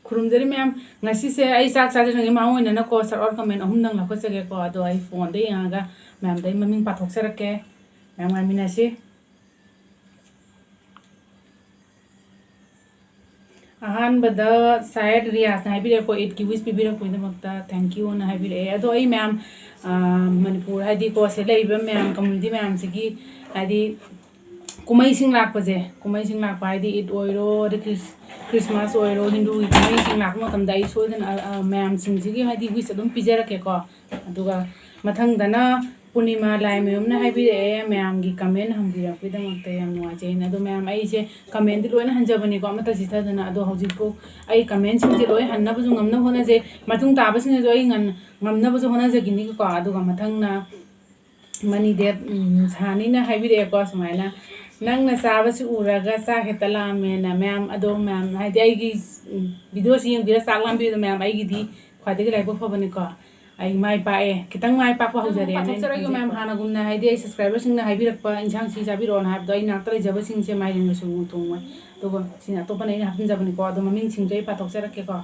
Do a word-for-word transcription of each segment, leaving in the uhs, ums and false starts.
ꯈꯨꯔꯨꯝꯖꯔꯤ ꯃꯌꯥꯝ꯫ ꯉꯁꯤꯁꯦ ꯑꯩ ꯆꯥꯛ ꯆꯥꯖꯗ꯭ꯔꯤꯉꯩ ꯃꯃꯥꯡ ꯑꯣꯏꯅꯅꯀꯣ, ꯁꯣꯔꯠ ꯀꯃꯦꯟ ꯑꯍꯨꯝꯗꯪ ꯂꯧꯈꯠꯆꯒꯦꯀꯣ꯫ ꯑꯗꯣ ꯑꯩ ꯐꯣꯟꯗ ꯌꯦꯡꯉꯒ ꯃꯌꯥꯝꯗ ꯑꯩ ꯃꯃꯤꯡ ꯄꯥꯊꯣꯛꯆꯔꯛꯀꯦ꯫ ꯃꯌꯥꯝ ꯉꯥꯏꯃꯤꯟꯅꯁꯤ꯫ ꯑꯍꯥꯟꯕꯗ ꯁꯥꯌꯠ ꯔꯤꯌꯥꯁꯅ ꯍꯥꯏꯕꯤꯔꯛꯑꯦꯀꯣ, ꯏꯠꯀꯤ ꯋꯤꯁ ꯄꯤꯕꯤꯔꯛꯄꯒꯤꯗꯃꯛꯇ ꯊꯦꯡꯀ꯭ꯌꯨ ꯑꯅ ꯍꯥꯏꯕꯤꯔꯛꯑꯦ꯫ ꯑꯗꯣ ꯑꯩ ꯃꯌꯥꯝ, ꯑꯥ, ꯃꯅꯤꯄꯨꯔ ꯍꯥꯏꯗꯤꯀꯣ, ꯁꯤꯗ ꯂꯩꯔꯤꯕ ꯃꯌꯥꯝ, ꯀꯝꯃ꯭ꯌꯨꯅꯤꯇꯤ ꯃꯌꯥꯝꯁꯤꯒꯤ ꯍꯥꯏꯗꯤ ꯀꯨꯝꯍꯩꯁꯤꯡ ꯂꯥꯛꯄꯁꯦ, ꯀꯨꯝꯍꯩꯁꯤꯡ ꯂꯥꯛꯄ ꯍꯥꯏꯗꯤ ꯏꯠ ꯑꯣꯏꯔꯣ, ꯑꯗꯩ ꯈ꯭ꯔꯤꯁ-, ꯈ꯭ꯔꯤꯁꯃꯥꯁ ꯑꯣꯏꯔꯣ, ꯍꯤꯟꯗꯨꯒꯤ ꯀꯨꯝꯍꯩꯁꯤꯡ ꯂꯥꯛꯄ ꯃꯇꯝꯗ ꯑꯩ ꯁꯣꯏꯗꯅ, ꯑ, ꯑ, ꯃꯌꯥꯝꯁꯤꯡꯁꯤꯒꯤ ꯍꯥꯏꯗꯤ ꯋꯤꯁ ꯑꯗꯨꯝ ꯄꯤꯖꯔꯛꯀꯦꯀꯣ꯫ ꯑꯗꯨꯒ ꯃꯊꯪꯗꯅ ꯄꯨꯔꯅꯤꯃꯥ ꯂꯥꯏꯃꯌꯨꯝꯅ ꯍꯥꯏꯕꯤꯔꯛꯑꯦ, ꯃꯌꯥꯝꯒꯤ ꯀꯃꯦꯟ ꯍꯪꯕꯤꯔꯛꯄꯒꯤꯗꯃꯛꯇ ꯌꯥꯝ ꯅꯨꯡꯉꯥꯏꯖꯩ꯫ ꯑꯗꯣ ꯃꯌꯥꯝ, ꯑꯩꯁꯦ ꯀꯃꯦꯟꯗꯤ ꯂꯣꯏꯅ ꯍꯟꯖꯕꯅꯤꯀꯣ, ꯑꯃꯠꯇ ꯆꯤꯊꯗꯅ꯫ ꯑꯗꯣ ꯍꯧꯖꯤꯛꯄꯨ ꯑꯩ ꯀꯃꯦꯟꯁꯤꯡꯁꯦ ꯂꯣꯏ ꯍꯟꯅꯕꯁꯨ ꯉꯝꯅꯕ ꯍꯣꯠꯅꯖꯩ, ꯃꯇꯨꯡ ꯇꯥꯕꯁꯤꯡꯗꯁꯨ ꯑꯩ ꯉꯟ-, ꯉꯝꯅꯕꯁꯨ ꯍꯣꯠꯅꯖꯈꯤꯅꯤꯀꯣ꯫ ꯑꯗꯨꯒ ꯃꯊꯪꯅ ꯃꯅꯤ ꯗꯦꯕ, ꯎꯝ, ꯁꯥꯅꯤꯅ ꯍꯥꯏꯕꯤꯔꯛꯑꯦꯀꯣ ꯁꯨꯃꯥꯏꯅ, "ꯅꯪꯅ ꯆꯥꯕꯁꯤ ꯎꯔꯒ ꯆꯥꯛ ꯍꯦꯛꯇ ꯂꯥꯝꯃꯦꯅ"꯫ ꯃꯌꯥꯝ, ꯑꯗꯣ ꯃꯌꯥꯝ, ꯍꯥꯏꯗꯤ ꯑꯩꯒꯤ, ꯎꯝ, ꯚꯤꯗꯤꯑꯣꯁꯤ ꯌꯦꯡꯕꯤꯔ ꯆꯥꯛ ꯂꯥꯝꯕꯤꯕꯗꯣ ꯃꯌꯥꯝ, ꯑꯩꯒꯤꯗꯤ ꯈ꯭ꯋꯥꯏꯗꯒꯤ ꯂꯥꯏꯕꯛ ꯐꯕꯅꯤꯀꯣ꯫ ꯑꯩ ꯃꯥꯏ ꯄꯥꯛꯑꯦ, ꯈꯤꯇꯪ ꯃꯥꯏ ꯄꯥꯛꯄ ꯍꯧꯖꯔꯦ꯫ ꯄꯥꯊꯣꯛꯆꯔꯒꯦ ꯃꯌꯥꯝ, ꯍꯥꯟꯅꯒꯨꯝꯅ ꯍꯥꯏꯗꯤ ꯑꯩ ꯁꯕꯁꯀ꯭ꯔꯥꯏꯕꯔꯁꯤꯡꯅ ꯍꯥꯏꯕꯤꯔꯛꯄ ꯏꯟꯁꯥꯡꯁꯤ ꯆꯥꯕꯤꯔꯛꯑꯣꯅ ꯍꯥꯏꯕꯗꯣ ꯑꯩ ꯉꯥꯛꯇ ꯂꯩꯖꯕꯁꯤꯡꯁꯦ ꯃꯥꯏꯔꯦꯟꯒ ꯁꯣꯏꯕꯨꯝ ꯊꯣꯡꯕ, ꯑꯗꯨꯒ ꯁꯤꯅ ꯑꯇꯣꯞꯄꯅ ꯑꯩꯅ ꯍꯥꯞꯆꯤꯟꯖꯕꯅꯤꯀꯣ꯫ ꯑꯗꯣ ꯃꯃꯤꯡꯁꯤꯡꯁꯨ ꯑꯩ ꯄꯥꯊꯣꯛꯆꯔꯛꯀꯦꯀꯣ꯫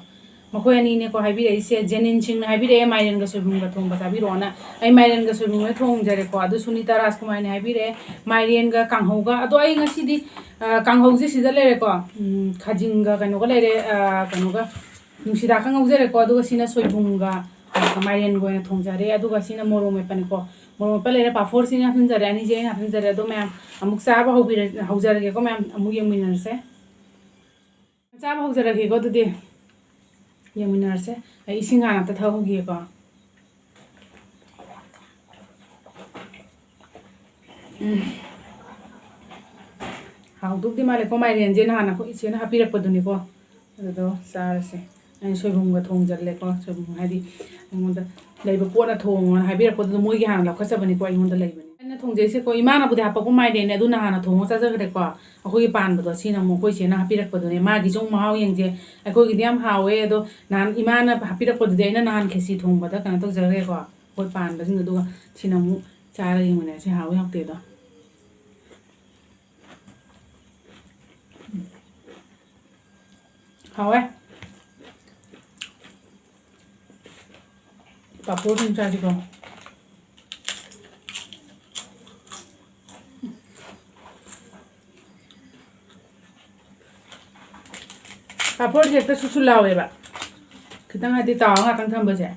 ꯃꯈꯣꯏ ꯑꯅꯤꯅꯦꯀꯣ ꯍꯥꯏꯕꯤꯔꯛꯏꯁꯦ꯫ ꯖꯦꯅꯤꯟ ꯁꯤꯡꯅ ꯍꯥꯏꯕꯤꯔꯛꯑꯦ, "ꯃꯥꯏꯔꯦꯟꯒ ꯁꯣꯏꯕꯨꯝꯒ ꯊꯣꯡꯕ ꯆꯥꯕꯤꯔꯛꯑꯣꯅ"꯫ ꯑꯩ ꯃꯥꯏꯔꯦꯟꯒ ꯁꯣꯏꯕꯨꯝꯒ ꯊꯣꯡꯖꯔꯦꯀꯣ꯫ ꯑꯗꯨ ꯁꯨꯅꯤꯇꯥ ꯔꯥꯖꯀꯨꯃꯥꯔꯅ ꯍꯥꯏꯕꯤꯔꯛꯑꯦ, "ꯃꯥꯏꯔꯦꯟꯒ ꯀꯥꯡꯍꯧꯒ"꯫ ꯑꯗꯣ ꯑꯩ ꯉꯁꯤꯗꯤ, ꯑ, ꯀꯥꯡꯍꯧꯁꯦ ꯁꯤꯗ ꯂꯩꯔꯦꯀꯣ꯫ ꯎꯝ, ꯈꯥꯖꯤꯡꯒ ꯀꯩꯅꯣꯒ ꯂꯩꯔꯦ, ꯑ, ꯀꯩꯅꯣꯒ, ꯅꯨꯡꯁꯤꯗꯥꯛꯀ ꯉꯧꯖꯔꯦꯀꯣ꯫ ꯑꯗꯨꯒ ꯁꯤꯅ ꯁꯣꯏꯕꯨꯝꯒ, ꯑ, ꯃꯥꯏꯔꯦꯟꯒ ꯑꯣꯏꯅ ꯊꯣꯡꯖꯔꯦ꯫ ꯑꯗꯨꯒ ꯁꯤꯅ ꯃꯣꯔꯣꯛ ꯃꯦꯠꯄꯅꯤꯀꯣ꯫ ꯃꯣꯔꯣꯛ ꯃꯦꯠꯄ ꯂꯩꯔꯦ, ꯄꯥꯐꯣꯔꯁꯤꯅ ꯍꯥꯞꯆꯤꯟꯖꯔꯦ, ꯑꯅꯤꯁꯦ ꯑꯩꯅ ꯍꯥꯞꯆꯤꯟꯖꯔꯦ꯫ ꯑꯗꯣ ꯃꯌꯥꯝ ꯑꯃꯨꯛ ꯆꯥꯕ ꯍꯧꯕꯤꯔ-, ꯍꯧꯖꯔꯒꯦꯀꯣ ꯃꯌꯥꯝ, ꯑꯃꯨꯛ ꯌꯦꯡꯃꯤꯟꯅꯔꯁꯦ꯫ ꯆꯥꯕ ꯍꯧꯖꯔꯒꯦꯀꯣ꯫ ꯑꯗꯨꯗꯤ ꯌꯦꯡꯃꯤꯟꯅꯔꯁꯦ꯫ ꯑꯩ ꯏꯁꯤꯡ ꯍꯥꯟꯅ ꯑꯝꯇ ꯊꯛꯍꯧꯈꯤꯒꯦꯀꯣ꯫ ꯎꯝ꯫ ꯍꯥꯎꯗꯧꯗꯤ ꯃꯥꯜꯂꯦꯀꯣ, ꯃꯥꯏꯔꯦꯟꯁꯦ ꯅꯍꯥꯟ ꯑꯩꯈꯣꯏ ꯏꯆꯦꯅ ꯍꯥꯞꯄꯤꯔꯛꯄꯗꯨꯅꯤꯀꯣ꯫ ꯑꯗꯨꯗꯣ ꯆꯥꯔꯁꯦ꯫ ꯑꯩꯅ ꯁꯣꯏꯕꯨꯝꯒ ꯊꯣꯡꯖꯜꯂꯦꯀꯣ꯫ ꯁꯣꯏꯕꯨꯝ ꯍꯥꯏꯗꯤ ꯑꯩꯉꯣꯟꯗ ꯂꯩꯕ ꯄꯣꯠꯅ ꯊꯣꯡꯉꯣꯅ ꯍꯥꯏꯕꯤꯔꯛꯄꯗꯨꯗ ꯃꯣꯏꯒꯤ ꯍꯥꯟꯅ ꯂꯧꯈꯠꯆꯕꯅꯤꯀꯣ, ꯑꯩꯉꯣꯟꯗ ꯂꯩꯕꯅꯤ꯫ ꯑꯩꯅ ꯊꯣꯡꯖꯩꯁꯦꯀꯣ, ꯏꯃꯥꯅꯕꯨꯗꯤ ꯍꯥꯄꯛꯄ ꯃꯥꯏꯔꯦꯟꯅꯦ, ꯑꯗꯨ ꯅꯍꯥꯟꯅ ꯊꯣꯡꯉ ꯆꯥꯖꯈ꯭ꯔꯦꯀꯣ꯫ ꯑꯩꯈꯣꯏꯒꯤ ꯄꯥꯟꯕꯗꯣ ꯁꯤꯅ ꯑꯃꯨꯛ ꯑꯩꯈꯣꯏ ꯆꯦꯅ ꯍꯥꯞꯄꯤꯔꯛꯄꯗꯨꯅꯦ꯫ ꯃꯥꯒꯤꯁꯨ ꯑꯃꯨꯛ ꯃꯍꯥꯎ ꯌꯦꯡꯁꯦ꯫ ꯑꯩꯈꯣꯏꯒꯤꯗꯤ ꯌꯥꯝ ꯍꯥꯎꯋꯦ, ꯑꯗꯣ ꯅꯍꯥꯟ ꯏꯃꯥꯅ ꯍꯥꯞꯄꯤꯔꯛꯄꯗꯨꯗꯤ ꯑꯩꯅ ꯅꯍꯥꯟ ꯈꯦꯆꯤ ꯊꯣꯡꯕꯗ ꯀꯩꯅꯣ ꯇꯧꯖꯈ꯭ꯔꯦꯀꯣ꯫ ꯑꯩꯈꯣꯏ ꯄꯥꯟꯕꯁꯤꯡꯗꯣ, ꯑꯗꯨꯒ ꯁꯤꯅ ꯑꯃꯨꯛ ꯆꯥꯔꯒ ꯌꯦꯡꯃꯤꯟꯅꯔꯁꯤ ꯍꯥꯎꯋꯤ ꯍꯥꯎꯇꯦꯗꯣ꯫ ꯍꯥꯎꯋꯦ꯫ ꯄꯥꯐꯣꯔ ꯁꯨꯝ ꯆꯥꯁꯤꯀꯣ꯫ ꯄꯥꯐꯣꯔꯁꯦ ꯍꯦꯛꯇ ꯁꯨꯁꯨ ꯂꯥꯎꯋꯦꯕ, ꯈꯤꯇꯪ ꯍꯥꯏꯗꯤ ꯇꯥꯎꯔ ꯉꯥꯛꯇꯪ ꯊꯝꯕꯁꯦ꯫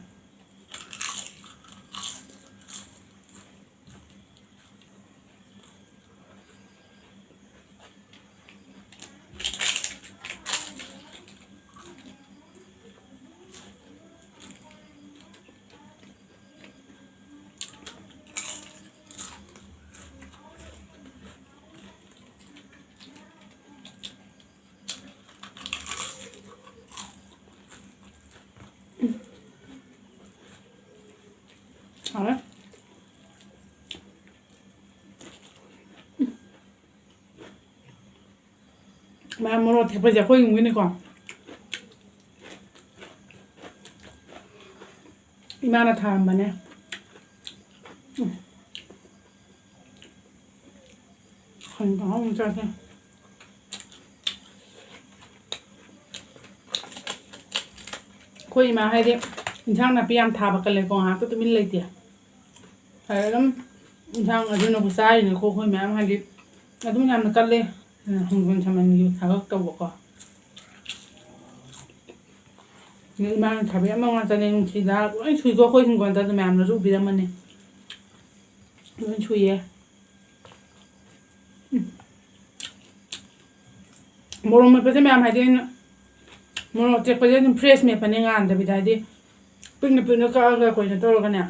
ꯍꯥꯎꯔꯦ꯫ ꯃꯌꯥꯝ ꯃꯣꯔꯣꯛ ꯑꯇꯦꯛꯄꯁꯦ ꯑꯩꯈꯣꯏ ꯌꯨꯝꯒꯤꯅꯤꯀꯣ꯫ ꯏꯃꯥꯅ ꯊꯥꯔꯝꯕꯅꯦ꯫ ꯎꯝ꯫ ꯀꯩꯅꯣ ꯀꯥꯡꯍꯧ ꯑꯃ ꯆꯥꯁꯦ꯫ ꯑꯩꯈꯣꯏ ꯏꯃꯥ ꯍꯥꯏꯗꯤ ꯏꯟꯁꯥꯡ ꯅꯥꯄꯤ ꯌꯥꯝ ꯊꯥꯕ ꯀꯜꯂꯦꯀꯣ, ꯉꯥꯏꯍꯥꯛꯇ ꯇꯨꯃꯤꯟ ꯂꯩꯇꯦ꯫ ꯐꯔꯦ ꯑꯗꯨꯝ, ꯏꯟꯁꯥꯡ ꯑꯗꯨꯅꯕꯨ ꯆꯥꯔꯤꯅꯤꯀꯣ ꯑꯩꯈꯣꯏ ꯃꯌꯥꯝ, ꯍꯥꯏꯗꯤ ꯑꯗꯨꯝ ꯌꯥꯝꯅ ꯀꯜꯂꯦ꯫ ꯍꯤꯡꯒꯣꯜ ꯁꯝꯕꯜꯒꯤ ꯊꯕꯛ ꯇꯧꯕꯀꯣ꯫ ꯑꯗꯩ ꯏꯃꯥꯅ ꯊꯕꯤ ꯑꯃ ꯉꯥ ꯆꯅꯦ ꯅꯨꯡꯁꯤꯗ ꯂꯣꯏ ꯁꯨꯏꯀꯣ ꯑꯩꯈꯣꯏ ꯍꯤꯡꯒꯣꯜꯗ, ꯑꯗꯨ ꯃꯌꯥꯝꯅꯁꯨ ꯎꯕꯤꯔꯝꯃꯅꯤ꯫ ꯂꯣꯏ ꯁꯨꯏꯌꯦ꯫ ꯎꯝ꯫ ꯃꯣꯔꯣꯛ ꯃꯦꯠꯄꯁꯦ ꯃꯌꯥꯝ ꯍꯥꯏꯗꯤ ꯑꯩꯅ ꯃꯣꯔꯣꯛ ꯑꯇꯦꯛꯄꯁꯦ ꯑꯗꯨꯝ fresh ꯃꯦꯠꯄꯅꯦ ꯉꯥꯟꯗꯕꯤꯗ, ꯍꯥꯏꯗꯤ ꯄꯤꯛꯅ ꯄꯤꯛꯅ ꯀꯛꯑꯒ ꯀꯩꯅꯣ ꯇꯧꯔꯒꯅꯦ꯫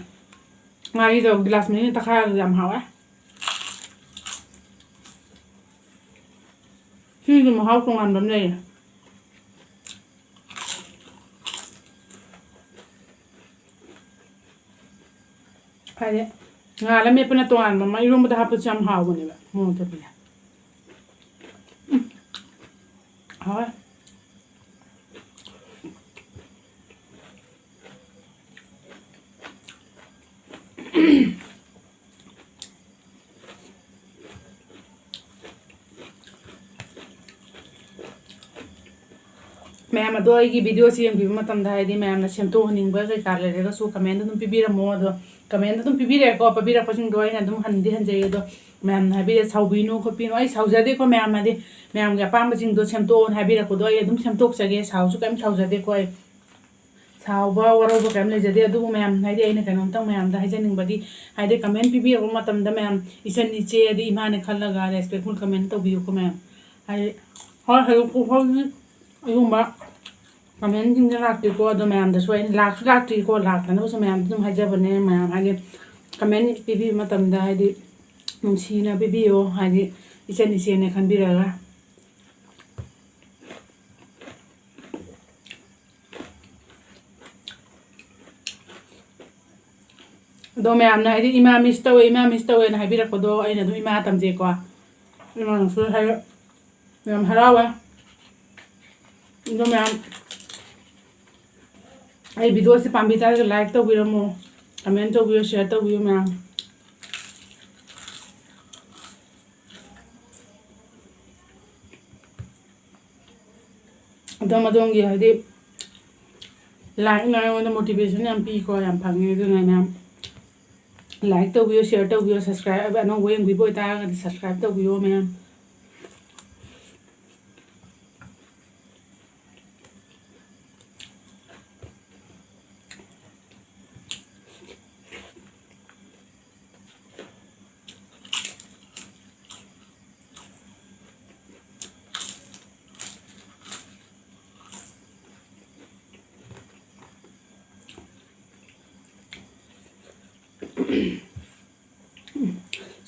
ꯉꯥꯔꯤꯗꯣ ꯒꯤꯂꯥꯁ ꯃꯔꯤꯅ ꯇꯛꯈꯥꯏꯔꯒ ꯌꯥꯝ ꯍꯥꯎꯋꯦ꯫ ꯁꯤꯁꯨ ꯃꯍꯥꯎ ꯇꯣꯉꯥꯟꯕ ꯑꯃ ꯂꯩꯌꯦ꯫ ꯍꯥꯏꯗꯤ ꯉꯥꯜꯂ ꯃꯦꯠꯄꯅ ꯇꯣꯉꯥꯟꯕ ꯑꯃ, ꯏꯔꯣꯟꯕꯗ ꯍꯥꯞꯄꯁꯨ ꯌꯥꯝ ꯍꯥꯎꯕꯅꯦꯕ ꯃꯣꯔꯣꯛ ꯑꯇꯦꯛꯄꯁꯦ꯫ ꯎꯝ꯫ ꯍꯥꯎꯋꯦ꯫ ꯃꯌꯥꯝ ꯑꯗꯣ ꯑꯩꯒꯤ videoꯁꯤ ꯌꯦꯡꯕꯤꯕ ꯃꯇꯝꯗ ꯍꯥꯏꯗꯤ ꯃꯌꯥꯝꯅ ꯁꯦꯝꯗꯣꯛꯍꯟꯅꯤꯡꯕ ꯀꯩꯀꯥ ꯂꯩꯔꯒꯁꯨ commentꯇ ꯑꯗꯨꯝ ꯄꯤꯕꯤꯔꯝꯃꯣ꯫ ꯑꯗꯣ commentꯇ ꯑꯗꯨꯝ ꯄꯤꯕꯤꯔꯛꯑꯦꯀꯣ, ꯄꯤꯕꯤꯔꯛꯄꯁꯤꯡꯗꯣ ꯑꯩꯅ ꯑꯗꯨꯝ ꯍꯟꯗꯤ ꯍꯟꯖꯩ꯫ ꯑꯗꯣ ꯃꯌꯥꯝꯅ ꯍꯥꯏꯕꯤꯔꯦ, "ꯁꯥꯎꯕꯤꯅꯨ ꯈꯣꯠꯄꯤꯅꯨ"꯫ ꯑꯩ ꯁꯥꯎꯖꯗꯦꯀꯣ ꯃꯌꯥꯝ, ꯍꯥꯏꯗꯤ ꯃꯌꯥꯝꯒꯤ ꯑꯄꯥꯝꯕꯁꯤꯡꯗꯣ ꯁꯦꯝꯗꯣꯛꯑꯣꯅ ꯍꯥꯏꯕꯤꯔꯛꯄꯗꯣ ꯑꯩ ꯑꯗꯨꯝ ꯁꯦꯝꯗꯣꯛꯆꯒꯦ꯫ ꯁꯥꯎꯁꯨ ꯀꯩꯝ ꯁꯥꯎꯖꯗꯦꯀꯣ ꯑꯩ꯫ ꯁꯥꯎꯕ ꯋꯥꯔꯧꯕ ꯀꯩꯝ ꯂꯩꯖꯗꯦ꯫ ꯑꯗꯨꯕꯨ ꯃꯌꯥꯝ ꯍꯥꯏꯗꯤ ꯑꯩꯅ ꯀꯩꯅꯣꯝꯇꯪ ꯃꯌꯥꯝꯗ ꯍꯥꯏꯖꯅꯤꯡꯕꯗꯤ, ꯍꯥꯏꯗꯤ comment ꯄꯤꯕꯤꯔꯛꯄ ꯃꯇꯝꯗ ꯃꯌꯥꯝ ꯏꯆꯟ ꯏꯆꯦ ꯑꯗꯤ ꯏꯃꯥꯅꯦ ꯈꯜꯂꯒ respectful comment ꯇꯧꯕꯤꯌꯨꯀꯣ ꯃꯌꯥꯝ꯫ ꯍꯥꯏꯗꯤ ꯍꯣꯏ, ꯍꯧꯖꯤꯛ ꯐꯥꯎꯕꯗꯤ ꯑꯗꯨꯒꯨꯝꯕ commentꯁꯤꯡꯁꯦ ꯂꯥꯛꯇꯦꯀꯣ꯫ ꯑꯗꯣ ꯃꯌꯥꯝꯗꯁꯨ ꯑꯩꯅ ꯂꯥꯛꯁꯨ ꯂꯥꯛꯇ꯭ꯔꯤꯀꯣ, ꯂꯥꯛꯇꯅꯕꯁꯨ ꯃꯌꯥꯝꯗ ꯑꯗꯨꯝ ꯍꯥꯏꯖꯕꯅꯦ꯫ ꯃꯌꯥꯝ ꯍꯥꯏꯗꯤ comment ꯄꯤꯕꯤꯕ ꯃꯇꯝꯗ ꯍꯥꯏꯗꯤ ꯅꯨꯡꯁꯤꯅ ꯄꯤꯕꯤꯌꯣ꯫ ꯍꯥꯏꯗꯤ ꯏꯆꯟ ꯏꯆꯦꯅꯦ ꯈꯟꯕꯤꯔꯒ꯫ ꯑꯗꯣ ꯃꯌꯥꯝꯅ ꯍꯥꯏꯗꯤ "ꯏꯃꯥ miss ꯇꯧꯋꯦ, ꯏꯃꯥ miss ꯇꯧꯋꯦꯅ" ꯍꯥꯏꯕꯤꯔꯛꯄꯗꯣ ꯑꯩꯅ ꯑꯗꯨꯝ ꯏꯃꯥ ꯇꯝꯖꯩꯀꯣ꯫ ꯏꯃꯥꯅꯁꯨ ꯍꯥꯏ-, ꯌꯥꯝ ꯍꯔꯥꯎꯋꯦ꯫ ꯑꯗꯣ ꯃꯌꯥꯝ ꯑꯩ videoꯁꯤ ꯄꯥꯝꯕꯤ ꯇꯥꯔꯒꯗꯤ like ꯇꯧꯕꯤꯔꯝꯃꯣ, comment ꯇꯧꯕꯤꯌꯨ, share ꯇꯧꯕꯤꯌꯨ ꯃꯌꯥꯝ꯫ ꯑꯗꯣꯝ ꯑꯗꯣꯝꯒꯤ ꯍꯥꯏꯗꯤ likeꯅ ꯑꯩꯉꯣꯟꯗ motivation ꯌꯥꯝ ꯄꯤꯀꯣ, ꯌꯥꯝ ꯐꯪꯉꯦ꯫ ꯑꯗꯨꯅ ꯃꯌꯥꯝ like ꯇꯧꯕꯤꯌꯨ, share ꯇꯧꯕꯤꯌꯨ, subscribe, ꯑꯅꯧꯕ ꯌꯦꯡꯕꯤꯕ ꯑꯣꯏꯇꯥꯔꯒꯗꯤ subscribe ꯇꯧꯕꯤꯌꯨ ꯃꯌꯥꯝ꯫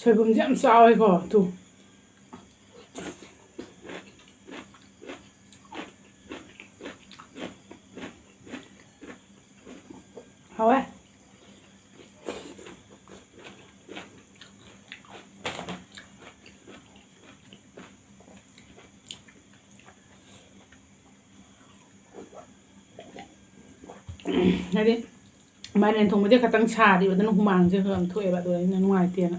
ꯁꯣꯏꯕꯨꯝꯁꯦ ꯌꯥꯝ ꯆꯥꯎꯋꯦꯀꯣ, ꯇꯨ꯫ ꯍꯥꯎꯋꯦ꯫ ꯍꯥꯏꯗꯤ ꯃꯥꯏꯔꯦꯟ ꯊꯣꯡꯕꯁꯦ ꯈꯇꯪ ꯁꯥꯔꯤꯕ, ꯑꯗꯨꯅ ꯍꯨꯃꯥꯡꯁꯦ ꯈꯔ ꯈꯔ ꯊꯣꯛꯑꯦꯕ, ꯑꯗꯨ ꯑꯩꯅ ꯅꯨꯡꯉꯥꯏꯇꯦꯅ꯫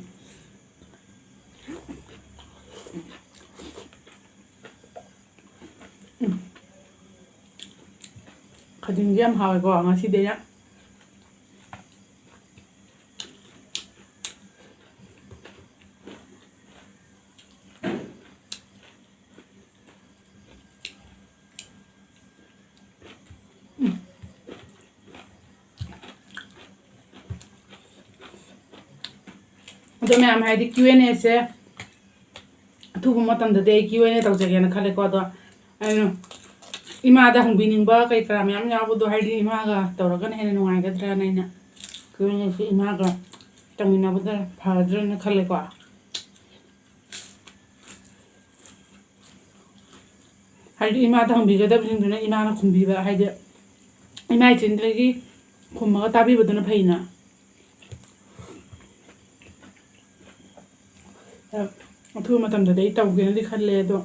ꯎꯝ꯫ ꯈꯖꯤꯡꯁꯦ ꯌꯥꯝ ꯍꯥꯎꯋꯦꯀꯣ ꯉꯁꯤꯗꯤ ꯑꯩꯅ꯫ ꯑꯗꯣ ꯃꯌꯥꯝ, ꯍꯥꯏꯗꯤ, ꯀ꯭ꯌꯨ ꯑꯦꯟ ꯑꯦꯁꯦ ꯑꯊꯨꯕ ꯃꯇꯝꯗꯗꯤ ꯑꯩ ꯀ꯭ꯌꯨ ꯑꯦꯟ ꯑꯦ ꯇꯧꯖꯒꯦꯅ ꯈꯜꯂꯦꯀꯣ꯫ ꯑꯗꯣ ꯑꯩꯅ ꯏꯃꯥꯗ ꯍꯪꯕꯤꯅꯤꯡꯕ ꯀꯩ ꯀꯔꯥ ꯃꯌꯥꯝ ꯌꯥꯎꯕꯗꯣ, ꯍꯥꯏꯗꯤ, ꯏꯃꯥꯒ ꯇꯧꯔꯒꯅ ꯍꯦꯟꯅ ꯅꯨꯡꯉꯥꯏꯒꯗ꯭ꯔꯅ ꯑꯩꯅ ꯀ꯭ꯌꯨ ꯑꯦꯟ ꯑꯦꯁꯦ ꯏꯃꯥꯒ ꯇꯧꯃꯤꯟꯅꯕꯗ ꯐꯒꯗ꯭ꯔꯅ ꯈꯜꯂꯦꯀꯣ꯫ ꯍꯥꯏꯗꯤ, ꯏꯃꯥꯗ ꯍꯪꯕꯤꯒꯗꯕꯁꯤꯡꯗꯨꯅ ꯏꯃꯥꯅ ꯈꯨꯝꯕꯤꯕ, ꯍꯥꯏꯗꯤ, ꯏꯃꯥ ꯏꯆꯤꯟꯗꯒꯤ ꯈꯨꯝꯃꯒ ꯇꯥꯕꯤꯕꯗꯨꯅ ꯐꯩꯅ꯫ ꯑꯊꯨꯕ ꯃꯇꯝꯗꯗꯤ ꯑꯩ ꯇꯧꯒꯦꯅꯗꯤ ꯈꯜꯂꯦ, ꯑꯗꯣ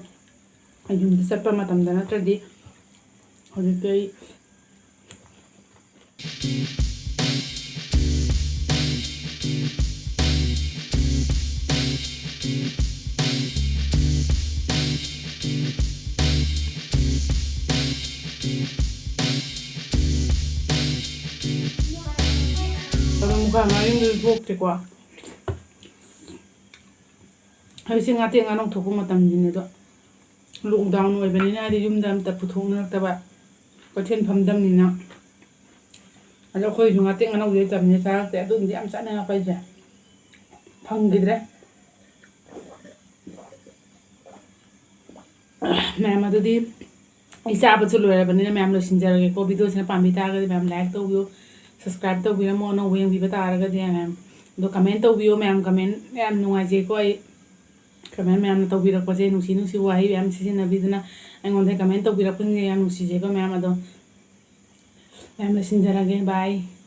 ꯑꯩ ꯌꯨꯝꯗ ꯆꯠꯄ ꯃꯇꯝꯗ ꯅꯠꯇ꯭ꯔꯗꯤ ꯍꯧꯖꯤꯛꯇꯤ ꯑꯩ ꯑꯗꯣ ꯃꯨꯀꯥ ꯉꯥꯔꯤꯗꯨꯁꯨ ꯊꯣꯛꯇ꯭ꯔꯦꯀꯣ꯫ ꯍꯧꯖꯤꯛꯁꯦ ꯉꯥꯇꯦꯛ ꯉꯥꯅꯧ ꯊꯣꯛꯄ ꯃꯇꯝꯁꯤꯅꯦ, ꯑꯗꯣ lockdown ꯑꯣꯏꯕꯅꯤꯅ, ꯍꯥꯏꯗꯤ, ꯌꯨꯝꯗ ꯑꯝꯇ ꯄꯨꯊꯣꯛꯅꯔꯛꯇꯕ, ꯀꯩꯊꯦꯜ ꯐꯝꯗꯝꯅꯤꯅ꯫ ꯑꯗꯣ ꯑꯩꯈꯣꯏꯁꯨ ꯉꯥꯇꯦꯛ ꯉꯥꯅꯧꯗꯤ ꯂꯩꯇꯕꯅꯤꯅ ꯆꯥꯔꯛꯇꯦ꯫ ꯑꯗꯨꯝꯗꯤ ꯌꯥꯝ ꯆꯥꯅꯤꯡꯉꯛꯄ ꯑꯩꯁꯦ ꯐꯪꯈꯤꯗ꯭ꯔꯦ꯫ ꯃꯌꯥꯝ, ꯑꯗꯨꯗꯤ ꯑꯩ ꯆꯥꯕꯁꯨ ꯂꯣꯏꯔꯕꯅꯤꯅ ꯃꯌꯥꯝ ꯂꯣꯏꯁꯤꯟꯖꯔꯒꯦꯀꯣ꯫ Videoꯁꯤꯅ ꯄꯥꯝꯕꯤ ꯇꯥꯔꯒꯗꯤ ꯃꯌꯥꯝ like ꯇꯧꯕꯤꯌꯨ, subscribe ꯇꯧꯕꯤꯔꯝꯃꯣ, ꯑꯅꯧꯕ ꯌꯦꯡꯕꯤꯕ ꯇꯥꯔꯒꯗꯤ ꯃꯌꯥꯝ꯫ ꯑꯗꯣ comment ꯇꯧꯕꯤꯌꯨ ꯃꯌꯥꯝ, comment ꯌꯥꯝ ꯅꯨꯡꯉꯥꯏꯖꯩꯀꯣ꯫ ꯑꯩ comment ꯃꯌꯥꯝꯅ ꯇꯧꯕꯤꯔꯛꯄꯁꯦ, ꯅꯨꯡꯁꯤ ꯅꯨꯡꯁꯤ ꯋꯥꯍꯩ ꯃꯌꯥꯝ ꯁꯤꯖꯤꯟꯅꯕꯤꯗꯨꯅ ꯑꯩꯉꯣꯟꯗ comment ꯇꯧꯕꯤꯔꯛꯄꯁꯤꯡꯁꯦ ꯌꯥꯝ ꯅꯨꯡꯁꯤꯖꯩꯀꯣ ꯃꯌꯥꯝ꯫ ꯑꯗꯣ ꯃꯌꯥꯝ ꯂꯣꯏꯁꯤꯟꯖꯔꯒꯦ, bye꯫